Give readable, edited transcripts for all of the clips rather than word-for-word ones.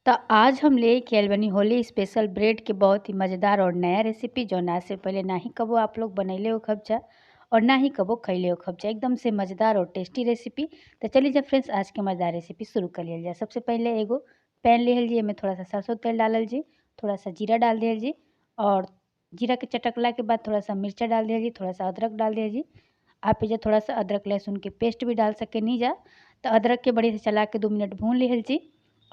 तो आज हम लेके आइल बानी होली स्पेशल ब्रेड के बहुत ही मज़ेदार और नया रेसिपी जौन आज से पहले ना ही कबो आप लोग बनैले होखब जा और ना ही कबो खैले होखब जा। एकदम से मज़ेदार और टेस्टी रेसिपी। तो चलिए जब फ्रेंड्स आज के मज़ेदार रेसिपी शुरू कर लियल जाए। सबसे पहले एगो पैन लिहल जी, एमें थोड़ा सा सरसों तेल डालल जी, थोड़ा सा जीरा डाल दिहल जी और जीरा के चटकला के बाद थोड़ा सा मिर्चा डाल दिहल जी, थोड़ा सा अदरक डाल दिहल जी। आप एजा थोड़ा सा अदरक लहसुन के पेस्ट भी डाल सकेनी जा। तो अदरक के बढ़िया से चला के 2 मिनट भून लिहल जी।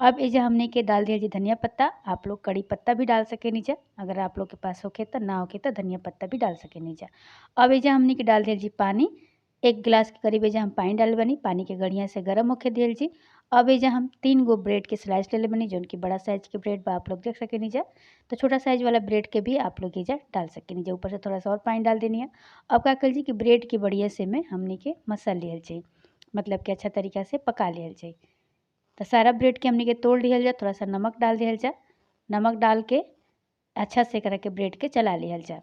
अब एजा हमने के डाल दिया जी धनिया पत्ता। आप लोग कड़ी पत्ता भी डाल सकेनी जा, अगर आप लोग के पास होखे तो, ना होखे तो धनिया पत्ता भी डाल सकेनी जा। अब एजा हमने के डाल दिया जी पानी, 1 गिलास के करीब एजा हम पानी डाल बनी। पानी के बढ़िया से गर्म होखे दियल जी। अब एजा हम 3 गो ब्रेड के स्लाइस ले ले बनी, जौन की बड़ा साइज के ब्रेड बा, आप लोग देख सकेनी जा। तो छोटा साइज वाला ब्रेड के भी आप लोग एजा डाल सकेनी जा। ऊपर से थोड़ा सा और पानी डाल देनी है। अब का कर जी कि ब्रेड के बढ़िया से में हमने के मसल लियल जी, मतलब कि अच्छा तरीका से पका लियल जी। तो सारा ब्रेड के हमने के तोड़ लिहल जा, थोड़ा सा नमक डाल दिहल जा। नमक डाल के अच्छा से करा के ब्रेड के चला लिहल जा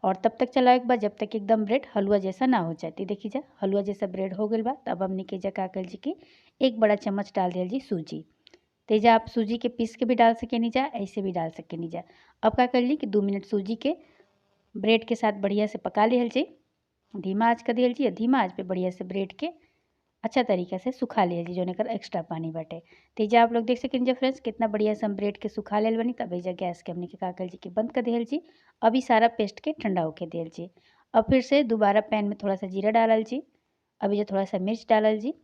और तब तक चलाए के बाद जब तक एकदम ब्रेड हलवा जैसा ना हो जाए। तो देखी जा हलवा जैसा ब्रेड हो गइल बा। तब हमने के का कर जी कि 1 बड़ा चम्मच डाल दिहल जी सूजी। तो एजा आप सूजी के पीस के भी डाल सकेनी जा, ऐसे भी डाल सकेनी जा। अब का कर ली कि 2 मिनट सूजी के ब्रेड के साथ बढ़िया से पका लिहल जी। धीमा आँच कर दिहल जी। धीमा आँच पे बढ़िया से ब्रेड के अच्छा तरीका से सुखा लिहल जी, जौन एकर एक्स्ट्रा पानी बाटे। तो एजा आप लोग देख सकेनी जा फ्रेंड्स कितना बढ़िया से हम ब्रेड के सुखा लेल बनी। तब एजा गैस के हमने के का कर जी कि बंद कर दिहल जी। अभी सारा पेस्ट के ठंडा होके दिहल जी। अब फिर से दोबारा पैन में थोड़ा सा जीरा डालल जी। अभी जो थोड़ा सा मिर्च डालल जी।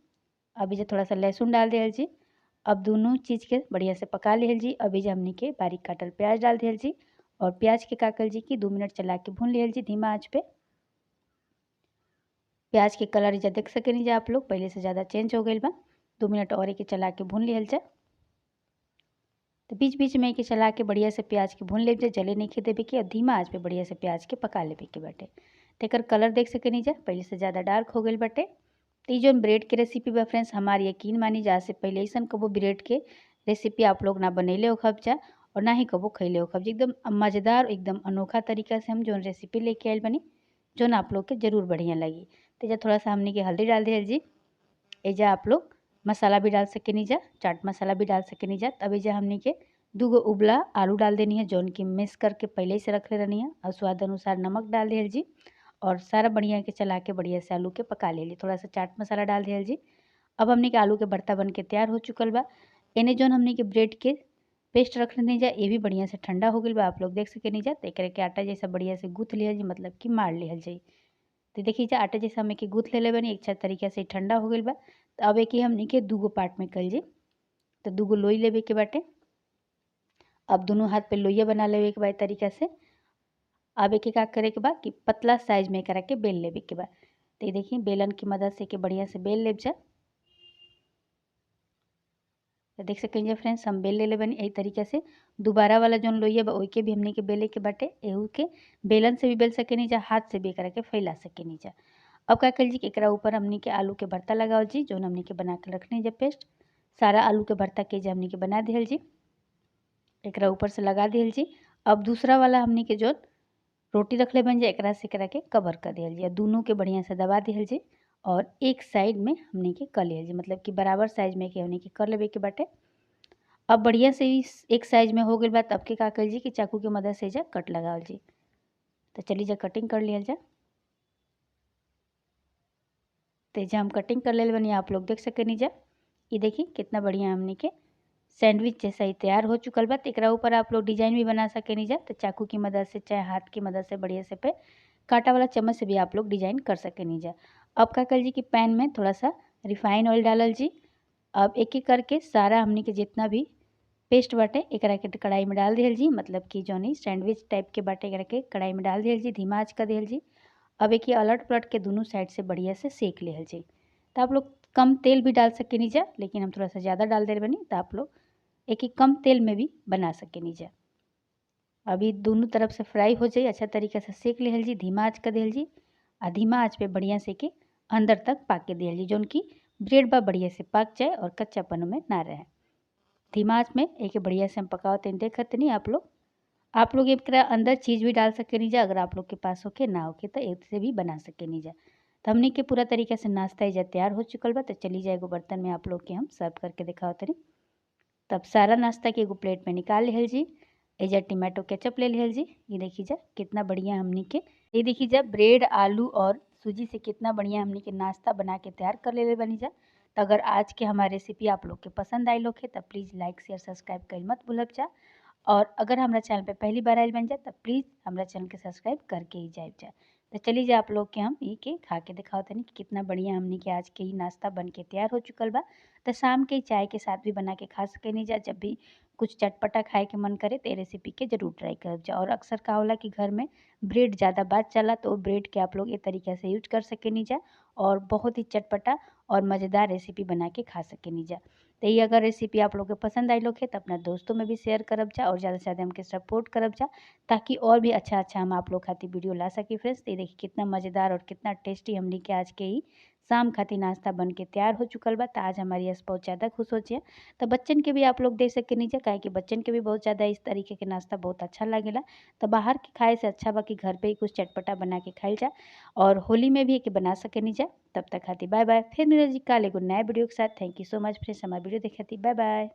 अभी जो थोड़ा सा लहसुन डाल दिहल जी। अब दोनों चीज़ के बढ़िया से पका लिहल जी। अभी जो हमने के बारीक काटल प्याज डाल दिहल जी और प्याज के का कर जी कि 2 मिनट चला के भून लिहल जी धीमा आँच पे। प्याज के कलर एजा देख सकेनी जा आप लोग, पहले से ज़्यादा चेंज हो गइल बा। 2 मिनट और एके चला के भून लिहल जा। तो बीच बीच में एके चला के बढ़िया से प्याज के भून लेब जा, जले नहीं खे देवे के और धीमा आँच पे बढ़िया से प्याज के पका लेवे के बाटे। तो एकर कलर देख सकेनी जा पहले से ज़्यादा डार्क हो गइल बाटे। तो ई जौन ब्रेड के रेसिपी बा फ्रेंड्स, हमार यकीन मानी जा से पहले ऐसा कबो ब्रेड के रेसिपी आप लोग ना बनैले होखब जा और ना ही कबो खैले होखब जा। एकदम मज़ेदार एकदम अनोखा तरीका से हम जौन रेसिपी लेके आइल बनी, जौन आप लोग के ज़रूर बढ़िया लगी। तो एजा थोड़ा सा हमने के हल्दी डाल दिहल जी। एजा आप लोग मसाला भी डाल सकेनी जा, चाट मसाला भी डाल सकेनी जा। तब एजा हमने के 2 गो उबला आलू डाल देनी है, जौन की मिक्स करके पहले से रखले रहनी है। और स्वाद अनुसार नमक डाल दिहल जी और सारा बढ़िया के चला के बढ़िया से आलू के पका ले। थोड़ा सा चाट मसाला डाल दिहल जी। अब हमने के आलू के भरता बन के तैयार हो चुकल बा। एने जौन हमने के ब्रेड के पेस्ट रख लेनी जा, ये भी बढ़िया से ठंडा हो गइल बा, आप लोग देख सकेनी जा। तो एकरे के आटा जैसा बढ़िया से गूँथ लिहल जी, मतलब कि मार लिहल जी। तो देखिए जा आटा जैसा हमें के गूँथ ले बनी, अच्छा तरीका से ठंडा हो गइल बा। तो अब एक ही हमने के 2 गो पार्ट में कल जी। तो 2 गो लोई लेवे के बाटे। अब दोनों हाथ पे लोइया बना लेवे के बा तरीका से। अब एक का करे के बा कि पतला साइज में एकरा के बेल लेवे के बा। तो ये देखिए बेलन की मदद से के बढ़िया से बेल लेब जा। तो देख सकें फ्रेंड्स हम बेल ले ले बनी यही तरीका से। दोबारा वाला जौन लोइया बा ओई के भी हमने के बेले के बाटे। एहू के बेलन से भी बेल सकेनी जा, हाथ से भी एकरा के फैला सकेनी जा। अब का कर जी कि एकरा ऊपर हमने के आलू के भरता लगावल जी, जौन हमने के बना के रखनी जा पेस्ट। सारा आलू के भरता के जे हमने के बना दिहल जी, एकरा ऊपर से लगा दिहल जी। अब दूसरा वाला हमने के जौन रोटी रखले बन जाए, एकरा से एकरा के कवर कर दिहल जी। दोनों के बढ़िया से दबा दिहल जी और एक साइड में हमने के कर लिहल जी, मतलब कि बराबर साइज में के हमने के कर लेवे के बाटे। अब बढ़िया से इस एक साइज में हो गइल बा। तब के का कर जी कि चाकू के मदद से जा कट लगावल जी। तो चलिए जा कटिंग कर लिहल जा। तो जा हम कटिंग कर लेल बनी, आप लोग देख सकेनी जा। ये देखिए कितना बढ़िया हमने के सैंडविच जैसा ही तैयार हो चुकल बा। तो एकरा ऊपर आप लोग डिजाइन भी बना सकेनी जा। तो चाकू की मदद से चाहे हाथ की मदद से बढ़िया से पे कांटा वाला चम्मच से भी आप लोग डिजाइन कर सकेनी जा। अब का कर जी कि पैन में थोड़ा सा रिफाइन ऑयल डालल जी। अब एक एक करके सारा हमने के जितना भी पेस्ट बाटे एकरा के कढ़ाई में डाल दिहल जी, मतलब कि जौन सैंडविच टाइप के बाटे एकरा के कढ़ाई में डाल दिहल जी, धीमा आँच कर दिहल जी। अब एक ही अलट पलट के दोनों साइड से बढ़िया से सेक लिहल जी। तो आप लोग कम तेल भी डाल सकेनी जा, लेकिन हम थोड़ा सा ज़्यादा डाल दे बनी। तो आप लोग एक ही कम तेल में भी बना सकेनी जा। अभी दोनों तरफ से फ्राई हो जाए, अच्छा तरीके से सेक लिहल जी, धीमा आँच कर दिहल जी। आ धीमा आँच पे बढ़िया से के अंदर तक पाक के दिहल जी, जौन की ब्रेड बा बढ़िया से पाक जाए और कच्चापन में ना रहे। धीमा आँच में एक बढ़िया से हम पकावत देखत नहीं आप लोग। आप लोग एकरा अंदर चीज़ भी डाल सकेनी जा, अगर आप लोग के पास होके ना होके तो एक से भी बना सकेनी जा। तो हमने के पूरा तरीका से नाश्ता एजा तैयार हो चुकल बा। तो चली जाए एगो बर्तन में आप लोग के हम सर्व करके दिखावत तनी। तब सारा नाश्ता के एगो प्लेट में निकाल लिहल जी। एजा टमाटो केचप ले लिहल जी। ये देखी जा कितना बढ़िया हमनी के, ये देखी जा ब्रेड आलू और सूजी से कितना बढ़िया हमनी के नाश्ता बना के तैयार कर लेले बनी जा। तो अगर आज के हमारे रेसिपी आप लोग के पसंद आई होखे तो प्लीज़ लाइक शेयर सब्सक्राइब कइल मत भूलब जा। और अगर हमारा चैनल पे पहली बार आयल बन जा तो प्लीज़ हमारा चैनल के सब्सक्राइब करके ही जाए जा। तो चलिए जा आप लोग के हम ई के खा के दिखाओ तनी कि कितना बढ़िया हमनी के आज के ही नाश्ता बन के तैयार हो चुकल बा। तो शाम के चाय के साथ भी बना के खा सकेनी जा। जब भी कुछ चटपटा खाए के मन करे तो ये रेसिपी के जरूर ट्राई करब जा। और अक्सर का होला कि घर में ब्रेड ज़्यादा बात चला तो ब्रेड के आप लोग ये तरीके से यूज कर सकेनी जा और बहुत ही चटपटा और मज़ेदार रेसिपी बना के खा सकेनी जा। तो ये अगर रेसिपी आप लोग के पसंद आई होखे तो अपना दोस्तों में भी शेयर करब जा और ज़्यादा से ज़्यादा हमके सपोर्ट करब जा ताकि और भी अच्छा अच्छा हम आप लोग खातिर वीडियो ला सकी फ्रेंड्स। तो ये देखिए कितना मज़ेदार और कितना टेस्टी हमनी के आज के ही शाम खातिर नाश्ता बन के तैयार हो चुकल बा। तो आज हमारी यश बहुत ज़्यादा खुश हो जाए। तो बच्चन के भी आप लोग दे सकेनी जा, काहे कि बच्चन के भी बहुत ज़्यादा इस तरीके के नाश्ता बहुत अच्छा लगेला। तो बाहर के खाए से अच्छा बा कि घर पे ही कुछ चटपटा बना के खाइल जा और होली में भी एक बना सकेनी जा। तब तक खातिर बाय बाय, फिर मिले जी कल एगो नया वीडियो के साथ। Thank you so much friends, हमारे वीडियो देखे खातिर बाय बाय।